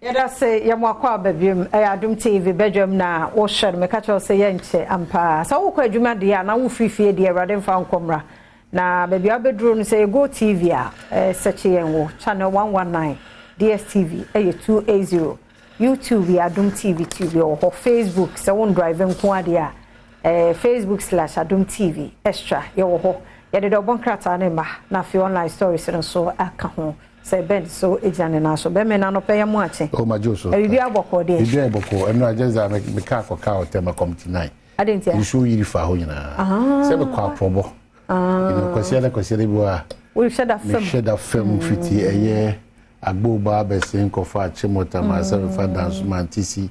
Yɛda se yɛ mo akɔ aba biom. Ɛyɛ Adom TV badwam na wohwɛ no. Meka kyerɛ wo sɛ yɛnkyɛ ampa. Sɛ wokɔ adwuma deɛ anaa wofiri fie deɛ Awurade mfa nkɔ mmra. Na baabi a wobɛduro no sɛ ɛyɛ Go TV a, sɛkye yɛn wɔ channel 119, DSTV ɛyɛ 280, YouTube yɛ Adom TV tube yɛwɔ hɔ, Facebook sɛ wo ndrive nko ara deɛ a, Facebook slash Adom TV extra yɛwɔ hɔ. Yɛde dɔbɔ nkrataa no mma na afei online stories no nso aka ho. Sɛ Ben so gyina ne nan so. Bɛmɛ na anɔpa yi mo akye. Oh magye wo so. Biribi abɔkɔɔ deɛ. Biribi ayɛ bɔkɔɔ. Ɛno a just that me car kɔ kaa ɔtɛm akɔm ti nine. Adɛn ntia? Nsuo yiri faa hɔ nyinaa. Sɛ me kɔ aprɔbɔ. You know kwasiada kwasiada bi wɔ a. Wohyɛ da fam. Mehyɛ da fam fiti ɛyɛ agbooba abɛsen kɔfa akyemɔta ma sɛ mefa danso mantisi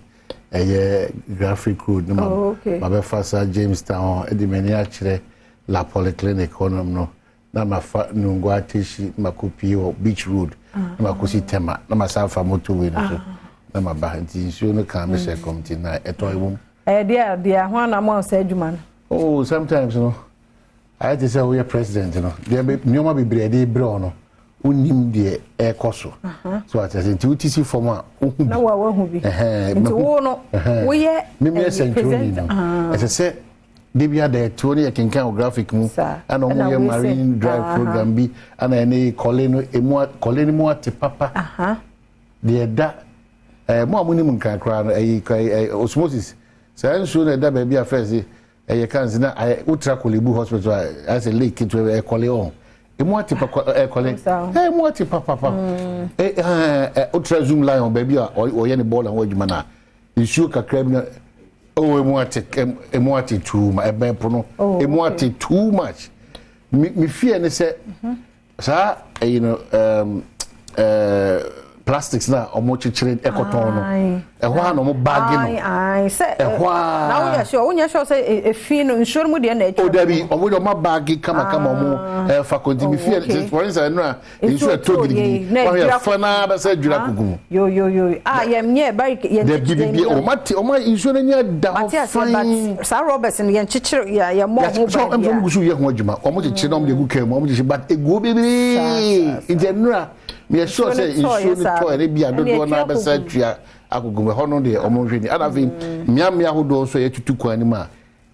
ɛyɛ graphic road no ma mabɛfa saa Jamestown hɔ de m'ani akyerɛ La Polyclinic hɔnom no. Na mafa Nungua Teshie na makɔpue wɔ Beach Road na makɔsi Tema na masan afa motorway no so na maba nti nsuo no kaa me hyɛ kɔm nti na ɛtɔ ɛwom. Ɛyɛ deɛ deɛ ho ana mo saa adwuma no. Oh sometimes no ayɛ te sɛ woyɛ president no deɛ nneɛma bebree ɛde brɛ wo no wonim deɛ ɛrekɔ so so ate ase nti wote si fam a wohu bi na wahu bi nti wo no woyɛ memeyɛ sɛntwerɛni no ɛsɛ sɛ Da bi ada ɛtoɔ no yɛ kenkan wɔ graphic mu ɛna wɔn yɛ marine drive program bi ɛna ɛne kɔle no emu kɔle no mu ate papa deɛ ɛda ɛɛ mo a mo nim nkran koraa no ɛyi ɛɛ osmosis saa nsuo na ɛda baabi a fɛs ɛyɛ kansi na ayɛ wotra kɔle bu hospital a ayɛ sɛ lake ketewa bi ɛkɔle ɔn emu ate papa ɛkɔle ɛɛ emu ate papapa ɛɛ ɛɛ wotra zoom lion baabi a ɔyɛ ne bɔɔl ho adwuma na nsuo kakra bi na oh emu ate emu ate too much ɛbɛn po no oh, emu ate too much me me fear ne sɛ mhm. saa ɛyi no ɛɛm ɛɛ plastics na wɔn kyekyere ɛkɔtɔn no ɛhɔ a na wɔn baagi no ɛhɔ a na wonyɛ sure wonyɛ sure sɛ efi no nsuo no mu deɛ na atwa o dabi wɔn de wɔn abaagi kamakama wɔn ɛfa kɔnti mi fear for instance ɛnura Nsu ɛtɔ gidigidi na wɔn yɛ fa naa bɛsɛ dwira kuku mu. Yo yo yo ah yɛn nyɛ bari yɛn kyekyere. Dabi bibi wɔn ate wɔn nsuo no nyɛ da hɔ fan. Saa rɔbɛs no yɛn kyekyere yɛ yɛ mɔ ho ban bia. Sɛ wɔn gu so yɛ ho adwuma wɔn kyekyere na wɔn de egu kaa mu wɔn kyekyere but eguo bebree nti ɛnura yɛ sure sɛ nsuo no tɔ ɛne bi a dodoɔ naa bɛsɛ atwia agogo mu ɛhɔ no deɛ wɔn nhwɛ ni ɛna afei mmeammea ahodoɔ nso yɛ tutu kwan no mu a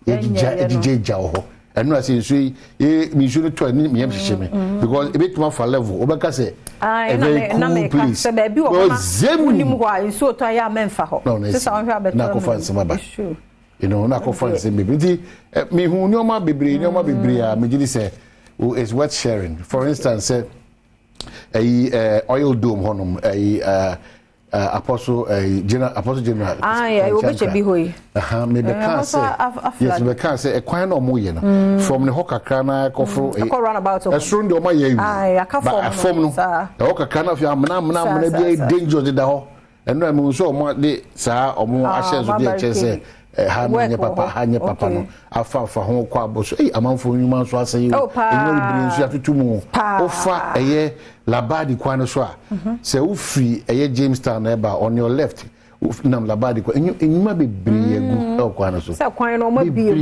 yɛgyigya ɛgyigya wɔ hɔ ɛno ase nsuo yi yɛ nsuo no tɔ ɛne mìíràn hyehyɛ mi mm. because ebetumi afa level wobɛka sɛ a very cool place sɛ baabi wɔ hɔ na wonim hɔ a nsuo tɔ ayɛ a mɛmfa hɔ sisan wɔhwɛ abɛtɔ na akɔfa nsɛm aba you know na akɔfa nsɛm bebree nti eh, mihu nneɛma bebree nneɛma bebree a megye di sɛ oh, it's worth sharing for instance sɛ ɛyi eh, oil dome hɔnom ɛyi eh, Uh, apostle uh, general apostle general. Ah yeah, obi kyɛ bi hɔ yi. Aha, me bɛ kan sɛ yes me bɛ kan sɛ ɛkwan na ɔmo yɛ no mm. from ne hɔ kakra na ɛkɔforo. Mm. Ɛkɔ roundabout. Ɛsoro deɛ ɔmo ayɛ awie. Ba fam no ɛhɔ kakra na afei amena amena amena bi ayɛ dangerous deda hɔ. Ɛno ɛmu nso ɔmo de saa ɔmo ah, ahyɛnso deɛ kyerɛ sɛ ha no nyɛ papa ha nyɛ papa no afa afa ho kɔ abɔ so ei amanfoɔ nnwuma nso asɛ yi o oh, nnwuma bebree nso yɛatoto mu wofa ɛyɛ labadi kwan no so a mhm. sɛ wofiri ɛyɛ Jamestown na ɛba on your left nam labadi kwan nnwuma bebree agu mm. ɛwɔ kwan no so sɛ kwan no ɔmo abie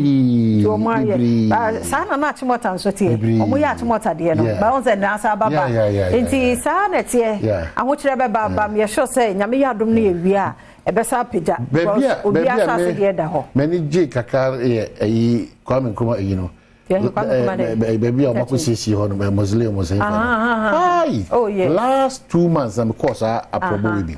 mu ɔmo ayɛ saa na na akyemɔta nso teɛ ɔmo yɛ akyemɔta deɛ no ba wɔn sɛ nasa ababa nti saa na ɛteɛ ahokyerɛ bɛba ba yɛ sure sɛ nyame yɛ adom no yɛ wie a Ɛbɛsan apagya Baabi because a obi baabi a asase me deɛ da hɔ. m'ani gye kakra yɛ ɛyi Kwame Nkrumah ɛyi no. Yɛn Kwame Nkrumah dɛ. Ɛ baabi a wɔn akɔ Interchange. siesie hɔ no ɛ mausoleum sɛ nfa no. Aha. Ayi Oh yes. last 2 months na mekɔɔ saa aprɔbɔ wei bi.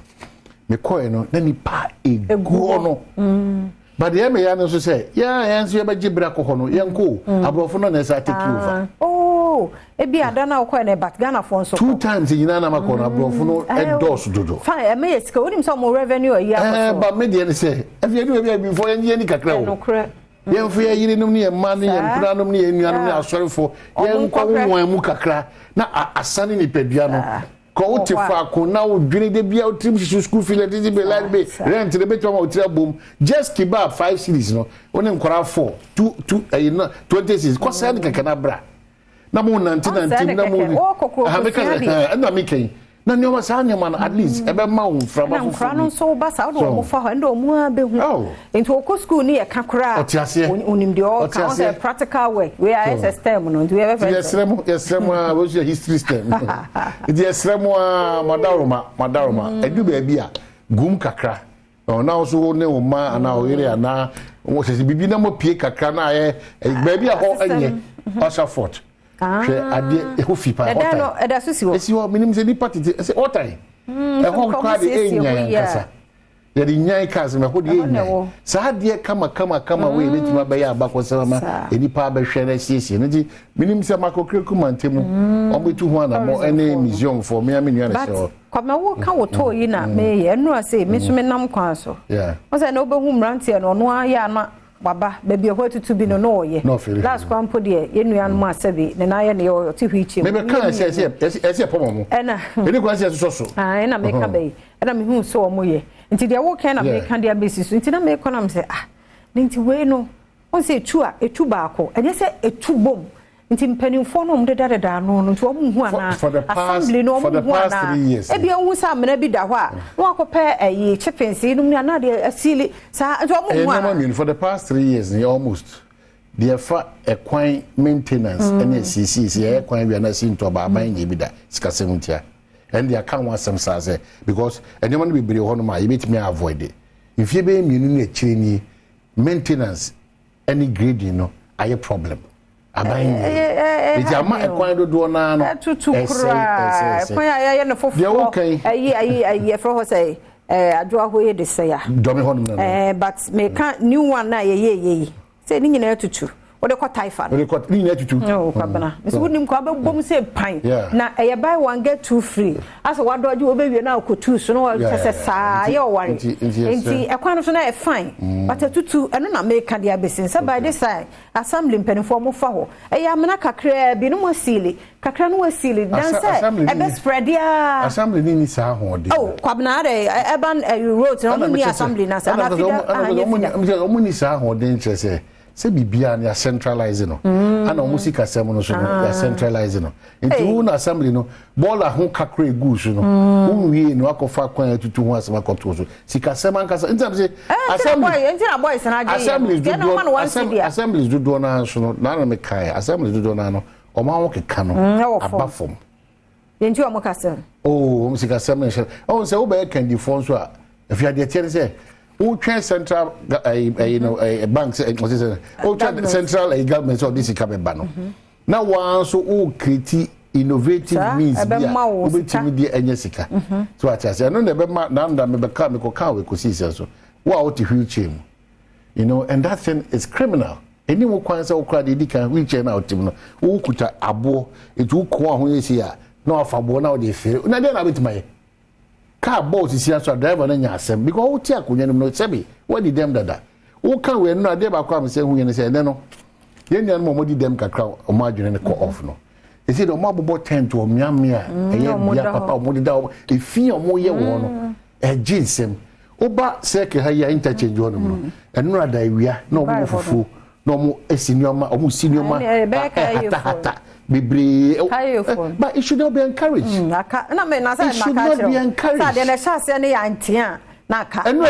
Mekɔɛ no na nipa egu Egu hɔ hɔ. no. But deɛ ɛmɛ ya no nso sɛ yɛn a yɛn nso yɛbɛgye bere akɔ hɔ no yɛn kɔ o. Aborɔfo no na ɛsɛ take over. Ah, oh, ebi ada na wokɔɛ no but Ghanafoɔ nso Two kɔ. times nyinaa na makɔ no aborɔfo no Eh, ɛdɔɔso dodo. Fine, ɛmɛ yɛ sika. Wonim sɛ ɔmo revenue ayi akɔ Ɛɛ so. ba me deɛ ne sɛ ɛfi ɛdu baabi a ebifoɔ yɛn gye yɛn ni kakra o. Ɛnokorɛ. Yɛmfa yɛn yerenom ne yɛn mma ne yɛn Saa. mpenanom ne yɛn nuanom ne Yeah. asɔrefo Ɔmo yɛnkɔ nkɔhwɛ. wɔn mu kakra na asane nipadua no. Saa. Kɔ wote Wɔ hɔ a. faako na wodwene de bia wotirim susu school fee electricity bill light bill rent ne bɛtumi ama wotiri abom just kebab 5 cedis no wo ne nkwaraa four two two ɛyi no 20 cedis kɔ sɛɛ ne kɛkɛ na bra na mo nante Ɔnsɛe nante ne na mo kɛkɛ. Wɔkɔ kuro Aha, meka kosua sɛ deɛ. ɛna meka yi na nneɛma saa nneɛma no at least ɛbɛma wo mframa Na nkora foforɔ no bi nso woba saa wode So. wɔn fa hɔ ɛnna wɔn ara bɛhu. Oh. Nti wɔkɔ school ne yɛ ka koraa. Ɔte aseɛ. Onim deɛ Ɔte ɔka. Wɔn sɛ aseɛ. practical work. Wei ayɛ sɛ STEM no nti wei yɛbɛfrɛ nti no sɛ. yɛsrɛ mo yɛsrɛ mo a wɔsu yɛ history STEM nti yɛsrɛ mo a madaroma madaroma ɛdu baabi a. Gum kakra. Ɔna nso wo ne wo mma anaa ɔyere anaa wɔn sɛ biribi na mo pie kakra na ayɛ baabi a hɔ nyɛ Ɔsa Fort. Hwɛ adeɛ ɛhɔ fi paa hɔ tan. Ɛda so si hɔ. Esi hɔ menim sɛ nipa tete ɛsɛ hɔ tan. Ɛhɔ koraa de ɛnyan ankasa. Yɛde nyan cars ma ɛhɔ deɛ ɛnyan. Saa adeɛ kama kama kama wei ebetumi abɛyɛ abakɔsɛm ama nipa abɛhwɛ na asiesie no nti menim sɛ Makokreku mantam wɔn bɛtu ho anamɔ ɛne museumfoɔ mmea me nua na ɛhyɛ hɔ. Kwabena wo ka wo tɔɔ yi na meyɛ ɛnora sei me nso me nam kwan so wo sɛ na wobɛhu mmeranteɛ no ɔno ara yɛ ana waba baabi ɛhɔ atutu bi no na ɔyɛ last kora mpo deɛ yɛ nuanom a sɛbi ne nan yɛ ne yɛ ɔte wheelchair mu mebɛka ɛsɛ ɛsɛ ɛsɛ ɛpɔmɔ mo ɛna ɛni kwan sɛ ɛsosɔ so ɛna meka bɛyi ɛna mehu sɛ ɔmo yɛ nti deɛ woka na meka deɛ abɛsi so nti na mekɔ na mesɛ ah ne nti wei no wɔn sɛ etu a etu baako ɛnyɛ sɛ etu bom. Nti mpanimfoɔ no a wɔdedadeda ano no nti wɔn nhu anaa? Assembly no wɔn nhu anaa? Ebia wohu sɛ amena bi da hɔ a na wakɔpɛ ɛyi chippings yi nom ne anaa deɛ asiili saa nti wɔn nhu anaa? Ɛyɛ nneɛma mmienu for the past 3 years ni almost deɛ ɛfa ɛkwan maintenance ɛne asiesie sɛ yɛyɛ kwan wia na asi ntɔba aban nyɛ bi da sikasɛm ntia ɛne deɛ aka ho asɛm saa sɛ because nneɛma no bebree wɔ hɔnom a yɛbɛtumi avoid mfie bɛyɛ mmienu ne akyire nie maintenance ɛne grading no ayɛ problem aban nyɛ nti ama ɛkwan dodoɔ naa no ɛtutu koraa ɛkwan a yɛyɛ no foforɔ ɛyi ɛyi ɛyi ɛfrɛ hɔ sɛ ɛɛ adwoa hɔ yɛ de sɛ ya dɔmi hɔ nom na ɛɛ but meka new one na yɛyɛ yɛ yi sɛ ne nyinaa tutu wode kɔ taifa no wode kɔ ne nyinaa tutu oh kwabena nso wonim kɔ abɛbom sɛ pan na ɛyɛ buy one get two free asɛ wadɔgye wobɛwie na akɔtu so na wɔkyɛ sɛ saa yɛ ɔware nti ɛkwan no so na yɛ fine but atutu ɛno na meka de abɛsi sɛ by this time assembly mpanimfoɔ mo fa hɔ ɛyɛ amena kakraa bi no mo asiili kakra no asiili dan sɛ ɛbɛ spread a assembly ni ni saa ahoɔden oh kwabena adɛ urban road na ɔmo ni assembly na sɛ ana fida anyɛ fida ɔmo ni saa ahoɔden kyerɛ sɛ sɛ biribiara no yɛ centralize no ana ɔmo sika sɛm no so no yɛ centralize no nti wo na assembly no bɔɔla ho kakra egu so no wo nwie no akɔfa kwan atutu ho asɛm akɔto so sikasɛm ankasa nti am sɛ assembly dodoɔ assemblies dodoɔ naa so no naa na mi kae assemblies dodoɔ naa no ɔmo aho keka no aba fam. Yɛn ti ɔmo kasa. Oo ɔmo sikasɛm no nhyɛ ɔmo sɛ wobɛyɛ kandifoɔ nso a efi adeɛ tiɛ ne sɛ wotwɛn central ɛyi ɛyi no ɛyi bank sɛ ɔsɛ sɛ wotwɛn central ɛyi government sɛ ɔde sika bɛba no na wɔn nso wo create innovative means bi a wobɛtumi de ɛnyɛ sika so ate ase ɛno na ɛbɛma nanda mebɛka mekɔka wɔ ekosi sɛ so wo a wote wheelchair mu and that thing is criminal. Ɛni wo kwan sɛ wokora deɛ ɛdi kan wheelchair na wote mu no wokuta aboɔ etu wokɔn a ho yɛ si a na wafa aboɔ na wode efere na deɛ na wobɛtumi ayɛ kaa bɔɔl sisi aso a driver no nya asɛm because wote akonnwa no mu no sɛbi wadi dɛm dada woka wei no adeɛ baako a mesɛ hu yɛ no sɛ ɛnɛ no yɛn nuanom a wɔdi dɛm kakra wɔn adwene no kɔ off no esi de wɔn abobɔ tent wɔ mmeammea a ɛyɛ bea papa wɔn deda wɔn efi a wɔyɛ wɔ hɔ no ɛgye nsɛm woba circle ha yi a interchange hɔ nom no ɛnora da awia na wɔn wɔ fufuo na wɔn esi nneɛma wɔn si nneɛma ɛhatahata bebree but it should not be encouraged. It should not be encouraged. Sɛ adeɛ na ɛhyɛ aseɛ no yɛ antea na aka. Ɛnu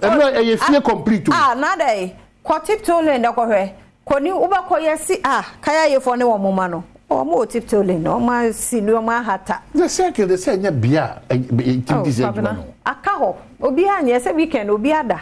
ɛnu ɛyɛ fie complete o. Ah na de kɔ tiptoe lane dɛ kɔhwɛ kɔni wobɛkɔ yɛ si ah kaya yefoɔ ne wɔn moma no wɔn wɔ tiptoe lane wɔn asi ne wɔn ahata. The circle de sɛ ɛnyɛ bea a ɛtim ti sɛ adwuma no. Aka hɔ obiara nyɛ sɛ weekend obiara da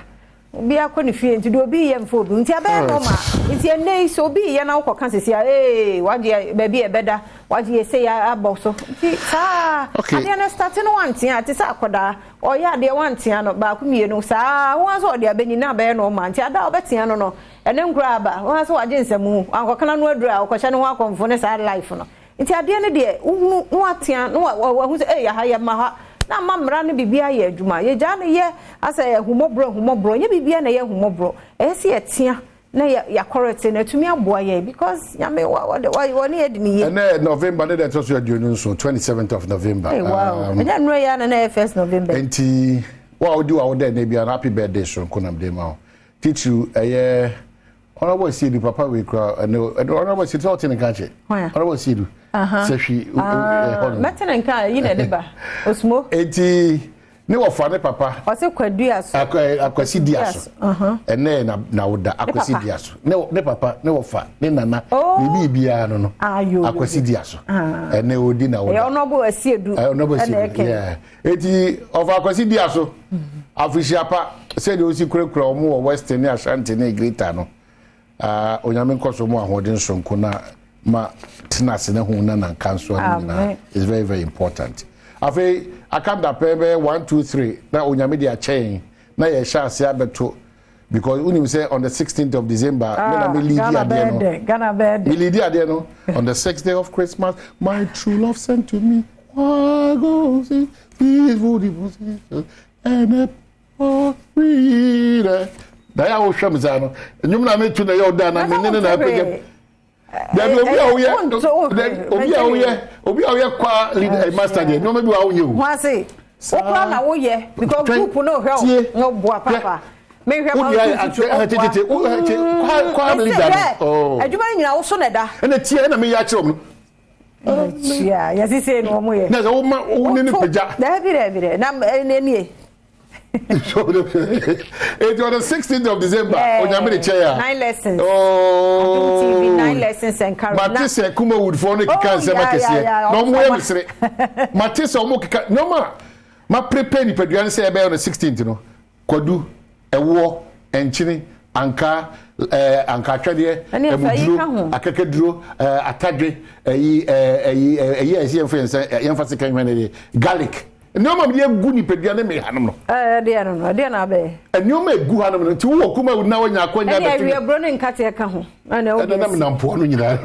obi akɔ ne fie nti de obi yɛ mfa obi nti abɛyɛ normal nti ɛnɛ yi sɛ obi yɛ na wokɔka sisi a ee wagye baabi a ɛbɛda wagye yɛ sɛ yɛ abɔ so nti saa adeɛ no start no wantea te sɛ akɔdaa ɔyɛ adeɛ wantea no baako mmienu saa wɔn nso ɔde abɛnyi na abɛyɛ normal nti ada a ɔbɛtea no ɛne nkura aba wɔn nso wagye nsɛm ankɔkana no aduru a ɔkɔhyɛ ne ho akɔnfo ne saa life no nti adeɛ no deɛ wohunu na watea na wahu sɛ ee ha yɛ ma ha na ama mmara no biribi ayɛ adwuma yɛgyaa no yɛ asɛ ahumɔborɔ ahumɔborɔ nyɛ biribi na ɛyɛ ahumɔborɔ ɛyɛ sɛ yɛtea na yɛakɔrɛte na atumi aboa yɛ because Nyame wɔne yɛ de ne yie. Ɛnɛ November ne deɛ ɛtɔ so 27, 27th of November. Hey, wow. Ɛnyɛ nnuro yɛ ana na ɛyɛ first November. Nti wo a wodi wa wo dɛ ne bia happy birthday soronko nam de ma wo titiriw ɛyɛ Honorable Siedu papa wei kura ɛne ɛne Honorable Siedu sɛ ɔte ne nka kyɛ Honorable Siedu sɛ hwi ɛhɔ no mɛte ne nka yi na ɛde ba osmo. Eti. Ne wɔfa ne papa. Ɔse Kwadu Aso. Akwasi Diaso. Ɛnɛ yɛ na woda Akwasi Diaso. Ne ne papa ne wɔfa ne nana ne biribiara no no. Akwasi Diaso. Ɛnɛ odi na woda. Ɛyɛ Honourable Asiedu. Honourable Asiedu. Yeah. Eti ɔfa Akwasi Diaso. Afirihyia pa sɛdeɛ osi kurakura wɔn wɔ Western ne Ashanti ne Greater no. Ah Onyame nkɔso mu ahoɔden soronko na ma tena ase na hu na nanka nso ano nyinaa is very very important. Afei aka dapɛn bɛyɛ 1 2 3 na Onyame de akyɛ yɛn na yɛhyɛ ase abɛto because wonim sɛ on the 16th of December me na me lead adeɛ no. Ghana bɛyɛ dɛ. Me lead adeɛ no on the sixth day of Christmas my true love sent to me why go see peaceful devotion and a Na yɛ a wohwɛ me saa no, nnwom na meto na ɛyɛ ɔda na me ne ne na apagya. Dabi obi a woyɛ obi a woyɛ obi a woyɛ kwa lead eh, master deɛ nneɛma bi wɔ a wonyɛ o. Ho ase wokura na woyɛ because group no hwɛ o no boa papa. Mehwɛ ma wotututu ɔboa. Kwa leader no. Adwuma no nyinaa woso na ɛda. Ɛna tie ɛna meyɛ akyerɛ wɔn no. Tia yɛsi sei na wɔn yɛ. Na sɛ woma wo ne ne pagya. Dabi dabi dabi na ɛnie. Eti on the 16th of December, Onyame de kyɛ ya. Nine lessons. Oh. Adum TV nine lessons and carol. Mate sɛ Kumawood foɔ no keka nsɛm akɛseɛ. Na ɔmo yɛ mesere. Mate sɛ ɔmo keka nneɛma ma prepare nipadua no sɛ ɛbɛyɛ on the 16th no. Kwadu, ɛwoɔ, nkyene, ankaa, ɛɛ ankaatwɛdeɛ, ɛmuduro, akakaduro, ɛɛ atadwe, ɛyi ɛɛ ɛyi ɛyi a yɛsi yɛnfa yɛn nsa yɛnfa sika nhwɛ ne deɛ garlic. Nneɛma mi de egu nipadua ne mi hanom no. Ɛɛ ɛdeɛ no no ɛdeɛ na abɛyɛ. Nneɛma egu hanom no nti wowɔ kuma na wanya akɔnya bɛto. Ɛne awia buro ne nkateɛ ka ho. Ɛna wode asi. Ɛna nam mpoa no nyinaa.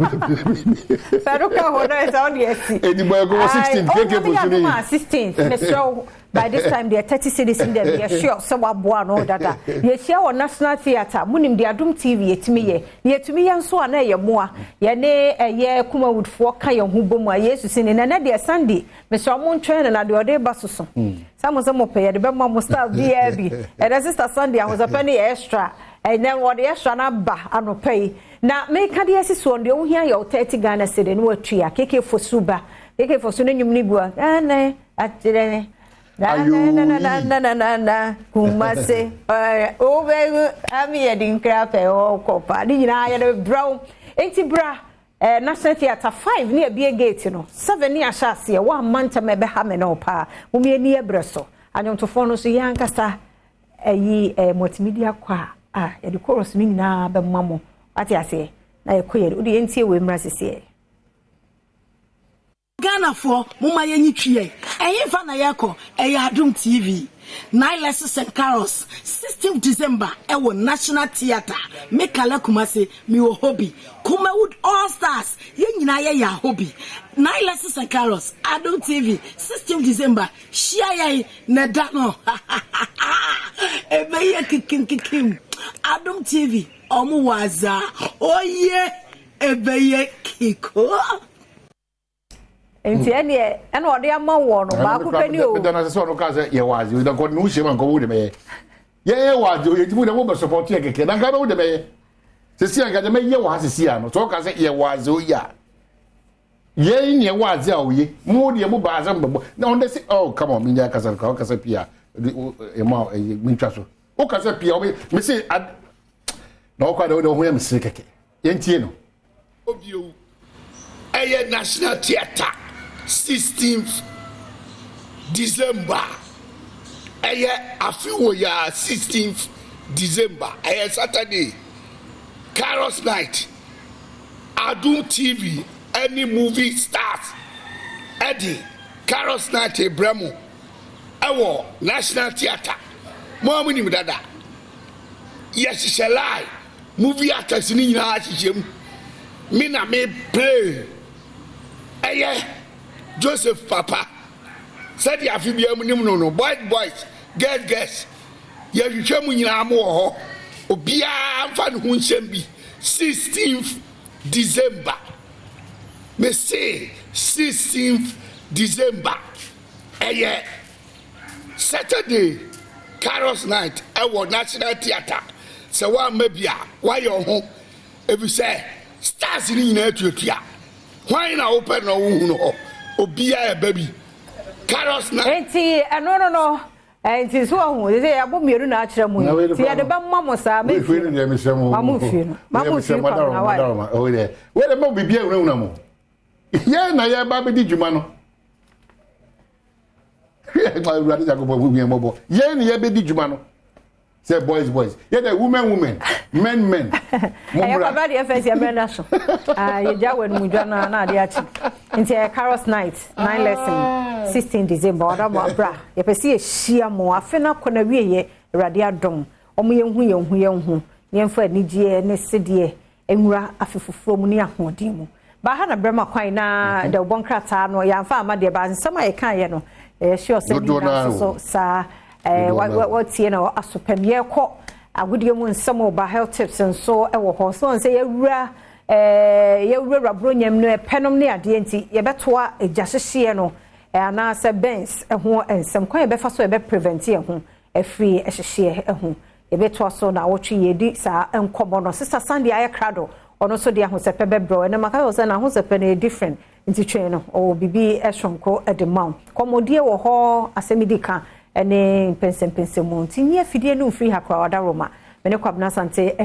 Fɛ no ka ho na ɛsɛ wode asi. Edi bɔ ɛkɔ wɔ 16 keke fosu ne. Ɔmo 16 mesrɛ wo by this time deɛ 30 cedis no deɛ meyɛ sure sɛ waboa ano dada. Yɛhyia wɔ National Theatre monim deɛ Adom TV yɛtumi yɛ. Na yɛtumi yɛ nso a na ɛyɛ mmoa. Yɛne ɛyɛ Kumawoodfoɔ ka yɛn ho bɔ mu a Yesu sini. Na ɛnɛ deɛ Sunday Mesrɛ mo ntwɛn no na deɛ ɔde ba soso. Sɛ mo sɛ mo pɛ yɛde bɛma mo style biara bi. Ɛnɛ sister Sunday ahosɛpɛ no yɛ extra. Ɛnɛ wɔde extra no aba anɔpa yi. Na meka de asi soɔ no deɛ wohia yɛ wo 30 Ghana cedi na watua. KK Fosu ba. KK Fosu ne nnwom no bi wɔ Ghana akyerɛ ne. Na na na na na na na na Kumase. Wobɛhu ami yɛde nkira pɛ ɔkɔ pa. Ne nyinaa yɛde brɛ wo. Enti bra. Eh National Theatre 5 ne abue gate no 7 ne ahyɛ aseɛ woamma ntɛm a ɛbɛha me ne wo paa mom yɛnni yɛ berɛ so anwomtofoɔ no nso yɛn ankasa ayi eh, multimedia choir a yɛde chorus no nyinaa bɛma mo wate aseɛ na yɛkɔ yɛn wode yɛntie wei mmra sisiɛ. Ghanafoɔ momma yɛnyi twi ɛ. Ɛhefa na yɛrekɔ? Ɛyɛ Adom TV. Nine Lessons and Carols, 16th December ɛwɔ National Theatre. Me Kala Kumasi, mewɔ hɔ bi. Kumawood All Stars, yɛn nyinaa yɛyɛ hɔ bi. Nine Lessons and Carols, Adom TV, 16th December. Hyia yɛn na da no ɛbɛyɛ kikimkikim. Adom TV, ɔmo wɔ azaa. Oye, ɛbɛyɛ kiko. Nti ɛneɛ ɛna ɔde ama wɔ no baako pɛ ni o. Meda no ase sɛ ɔno kaa sɛ yɛwɔ adze na nkɔ ne ho hyia ma nkɔ wo de bɛyɛ. Yɛyɛ wɔ adze o yɛnti mu dɛ mo bɛ support yɛ kɛkɛ na nka bɛ wo de bɛyɛ. Sisi anka de mɛyɛ wɔ ha sisi ano sɛ ɔka sɛ yɛwɔ adze o yɛ a. Yɛn ne yɛwɔ adze a oye mo deɛ mo ba adze mo bɛbɔ na ɔno de se oh come on menya kasa no kasa pii a ɛma ɛyɛ mentwa so. Wokasa pii a wɔbɛ mese ad na ɔkɔ a de wo de wo ho yɛ mesere kɛkɛ. Yɛntie no. Bio, ɛyɛ National Theatre sixteenth December, ɛyɛ afe wɔ yi ara sixteenth December, ɛyɛ Saturday, Carols Night, Adum TV ɛne Movie Stars ɛde Carols Night rebrɛ mo ɛwɔ National Theatre, mo a mo nim dada, yɛhyehyɛ line. Movie actors no nyinaa hyehyɛ mu. Me na me play ɛyɛ Joseph papa. Sɛdeɛ afe biara mu nim no no, boys boys, girls girls, yɛhwehwɛ mu nyinaa mo wɔ hɔ. Obiara mfa ne ho nhyɛm bi. 16th December. Me se 16th December. Ɛyɛ Saturday Carols Night wɔ National Theatre. Sɛ woamma bi a, woayɛ wo ho efisɛ stars no nyinaa tuatua. Hwan na wopɛ na wohu no hɔ? Obiara ɛba bi. Carols Night. Enti ɛno no no. Nti so ɔho sɛ yɛabɔ mmienu na akyerɛ mu yi nti yɛde bɛma mo saa. Mefie no deɛ mesrɛ mo. Ma mo mfie no, ma mo mfie kwabena wa. Wei de ma biribi awunawuna mo. Yɛn na yɛba bɛdi dwuma no. Awurade Nyankopɔn hu yɛn mmɔbɔ. Yɛn na yɛbɛdi dwuma no. Sɛ boys boys, yɛ dɛ women women, men men. Ɛyɛ kwabena deɛ fɛn si ɛmɛ na so. Yɛgya wɔ animudwa no na ade akyi. Nti ɛyɛ Carols Night, 9 lesson, 16 December. Ɔda mo abra. Yɛpɛ sɛ yɛhyia mo. Afe no akɔ na wieɛ, Awurade adom. Ɔmo yɛnhu yɛn ho yɛn ho. Yɛmfa anigyeɛ ne sedeɛ nwura afe foforɔ mu ne ahoɔden mu. Baaha na brɛma kwan na dɛwbɔ nkrataa no yɛamfa ama deɛ ba nsɛm a yɛkaeɛ no, ɛyɛ sure sɛ ne nyinaa nso so saa wɔtie na asopɛm. Yɛkɔ agodie mu nsɛm ɔba, health tips nso wɔ hɔ so sɛ yɛwura yɛwurawura buronyam no ɛpɛnom ne adeɛ, nti yɛbɛtoa agya hyehyeɛ no anaasɛ burns ho nsɛm, kwan yɛbɛfa so yɛbɛ prevent yɛn ho afiri ɛhyehyeɛ ho. Yɛbɛtoa so na awɔtwe yɛdi saa nkɔmmɔ no. Sister Sandy ayɛ krado, ɔno nso de ahosɛpɛ bɛbrɛ ɛnam aka sɛ n'ahosɛpɛ no yɛ different, nti twɛn no, ɔwɔ biribi soronko de ma wo. Kɔmmɔdie wɔ hɔ, asɛm di ka ne mpɛnsɛmpɛnsɛmu, nti nyɛ afidie no mfiri ha koraa. Ɔda Roma, mene Kwabena Sante.